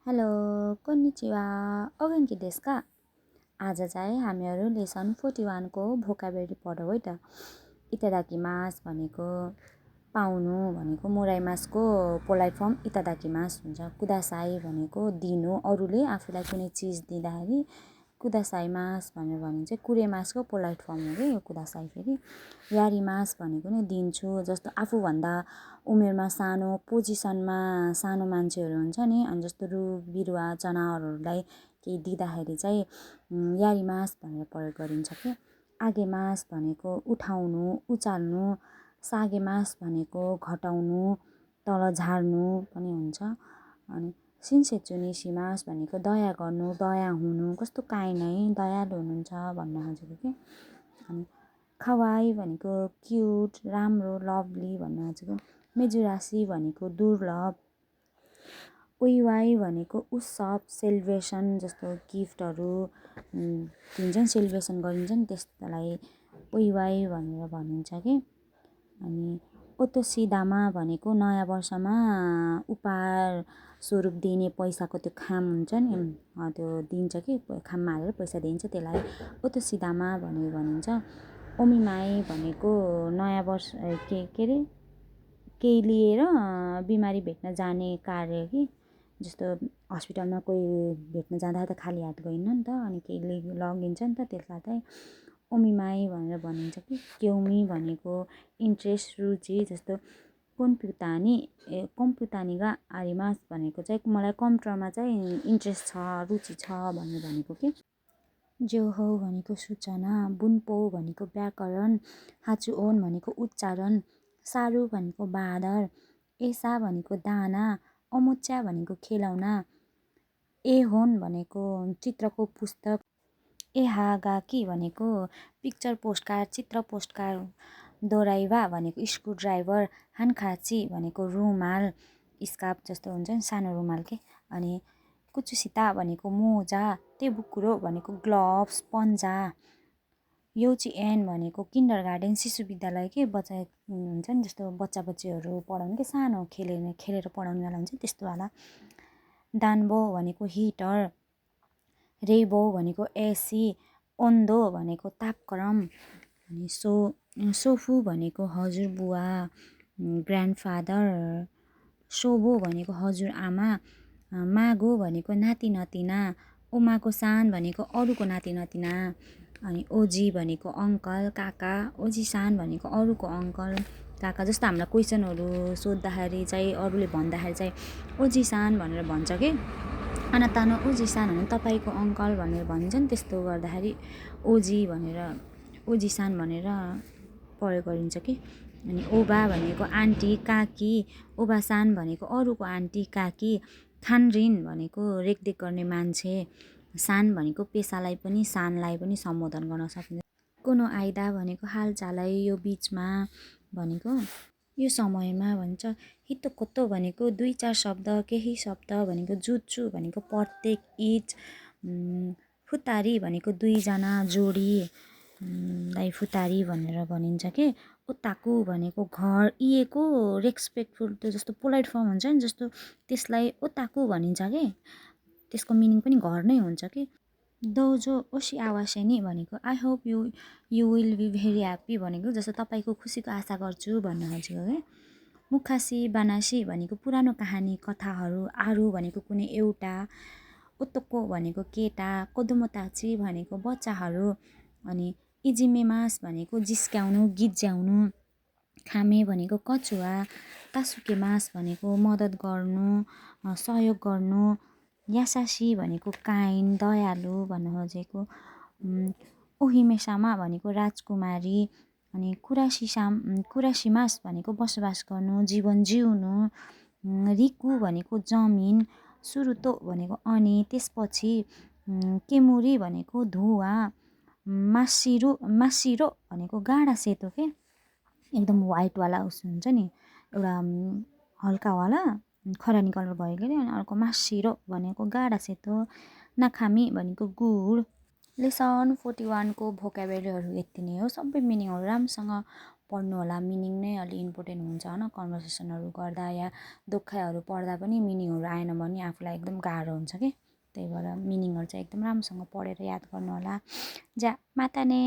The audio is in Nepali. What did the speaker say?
हेलो, कोन्निचिवा, ओगेन्की देsu का? आज चाहिँ हामीहरू लेसन 41 को भोकाबुलरी पढौँ है त। इतादाकिमास भनेको पाउनु भनेको मोराइमासको पोलाइट फर्म इतादाकिमास हुन्छ। कुदासाई भनेको दिनु, अरूले आफूलाई कुनै चिज दिँदाखेरि कुदासाइमास भनेर भनिन्छ। कुरेमासको पोलाइट फर्म हो कि यो कुदासाई फेरि। यारिमास भनेको नि दिन्छु, जस्तो आफूभन्दा उमेरमा सानो पोजिसनमा सानो मान्छेहरू हुन्छ नि, अनि जस्तो रुख बिरुवा जनावरहरूलाई केही दिँदाखेरि चाहिँ यारिमास भनेर प्रयोग गरिन्छ कि। आगेमास भनेको उठाउनु उचाल्नु, सागेमास भनेको घटाउनु तल झार्नु पनि हुन्छ। अनि सिन्सेचुनिसिमास भनेको दया गर्नु दया हुनु, कस्तो काइन्ड है, दयालु हुनुहुन्छ भन्न खोजेको कि। अनि खवाई भनेको क्युट राम्रो लभली भन्न खोजेको। मेजुरासी भनेको दुर्लभ। ओइवाई भनेको उत्सव सेलिब्रेसन, जस्तो गिफ्टहरू दिन्छ नि, सेलिब्रेसन गरिन्छ नि, त्यसलाई ओइवाई भनेर भनिन्छ कि। अनि ओतोसिदामा भनेको नयाँ वर्षमा उपहार स्वरूप दिने पैसाको त्यो खाम हुन्छ नि, त्यो दिन्छ कि, खाममा हालेर पैसा दिन्छ, त्यसलाई ओतोसिदामा भनेर भनिन्छ। ओमिमाई भनेको नयाँ वर्ष के अरे केही लिएर बिमारी भेट्न जाने कार्य कि। जस्तो हस्पिटलमा कोही भेट्न जाँदाखेरि त खाली हात गइन्न नि त, अनि केही लगिन्छ नि त, त्यसलाई चाहिँ ओमिमाई भनेर भनिन्छ कि। क्यौमी भनेको इन्ट्रेस्ट रुचि, जस्तो कम्प्युतानीगा आरिमास भनेको चाहिँ मलाई कम्प्युटरमा चाहिँ इन्ट्रेस्ट छ रुचि छ भनेर भनेको कि। जोहो भनेको सूचना, बुन्पो भनेको व्याकरण, हाचुओन भनेको उच्चारण, सारु भनेको बाँदर, एसा भनेको दाना, अमुच्या भनेको खेलौना, एहोन भनेको चित्रको पुस्तक, एहागाकी भनेको पिक्चर पोस्टकार्ड चित्र पोस्टकार्ड, दोराइवा भनेको स्क्रुड्राइभर, हानखाची भनेको रुमाल स्कार्फ जस्तो हुन्छ नि सानो रुमाल के। अनि कुचुसिता भनेको मोजा, तेबुकुरो भनेको ग्लोभ्स पन्जा, योचिएन भनेको किन्डर गार्डन शिशु विद्यालय के, बच्चा हुन्छ नि जस्तो बच्चा बच्चीहरू पढाउने कि, सानो खेलेर पढाउने वाला हुन्छ त्यस्तो वाला। दानबो भनेको हिटर, रेबो भनेको एसी, ओन्दो भनेको तापक्रम, अनि सोफु भनेको हजुरबुवा ग्रान्डफादर, सोबो भनेको हजुरआमा, मागो भनेको नाति नातिना, ओमाको सान भनेको अरूको नाति नातिना, अनि ओजी भनेको अङ्कल काका, ओजीसान भनेको अरूको अङ्कल काका। जस्तो हामीलाई क्वेसनहरू सोद्धाखेरि चाहिँ अरूले भन्दाखेरि चाहिँ ओजीसान भनेर भन्छ कि। आनातानो ओजीसान भने तपाईँको अङ्कल भनेर भनिन्छ नि, त्यस्तो गर्दाखेरि ओजीसान भनेर प्रयोग गरिन्छ कि। अनि ओबा भनेको आन्टी काकी, ओबासान भनेको अरूको आन्टी काकी, खानरिन भनेको रेखदेख गर्ने मान्छे, सान भनेको पेसालाई पनि सानलाई पनि सम्बोधन गर्न सकिन्छ। कोनो आइदा भनेको हालचालै यो बिचमा भनेको यो समयमा भन्छ। हितोकोतो भनेको 2-4 शब्द, केही शब्द भनेको जुत्सु भनेको प्रत्येक इच, फुतारी भनेको 2जना जोडी लाई फुतारी भनेर भनिन्छ कि। ओताकु भनेको घर, इएको रेस्पेक्टफुल त्यो जस्तो पोलाइट फर्म हुन्छ नि जस्तो त्यसलाई ओताकु भनिन्छ कि, त्यसको मिनिङ पनि घर नै हुन्छ कि। दोजो ओसी आवासेनी भनेको I hope you will be very happy भनेको जस्तो तपाईँको खुसीको आशा गर्छु भन्न खोजेको कि। मुखासी बानासी भनेको पुरानो कहानी कथाहरू, आरु भनेको कुनै एउटा, ओतोको भनेको केटा, कोदोमोताची भनेको बच्चाहरू, अनि इजिमेमास भनेको जिस्क्याउनु गिज्याउनु, खामे भनेको कचुवा, तासुकेमास भनेको मद्दत गर्नु सहयोग गर्नु, यासासी भनेको काइन्ड दयालु भन्न खोजेको, ओहिमेसामा भनेको राजकुमारी, अनि कुरासिमास भनेको बसोबास गर्नु जीवन जिउनु, रिकु भनेको जमिन, सुरुतो भनेको अनि त्यसपछि, केमुरी भनेको धुवा, मासिरो भनेको गाढा सेतो के, एकदम वाइटवाला उस हुन्छ नि, एउटा हल्कावाला खरानी कलर भएको अरे, अनि अर्को मासिरो भनेको गाढा सेतो, नाखामी भनेको गुड। लेसन 41 को भोकाबुलरीहरू यति नै हो। सबै मिनिङहरू राम्रोसँग पढ्नु होला मिनिङ नै अलि इम्पोर्टेन्ट हुन्छ होइन कन्भर्सेसनहरू गर्दा या दुःखहरू पढ्दा पनि मिनिङहरू आएन भने आफूलाई एकदम गाह्रो हुन्छ कि त्यही भएर मिनिङहरू चाहिँ एकदम राम्रोसँग पढेर याद गर्नु होला जा माताने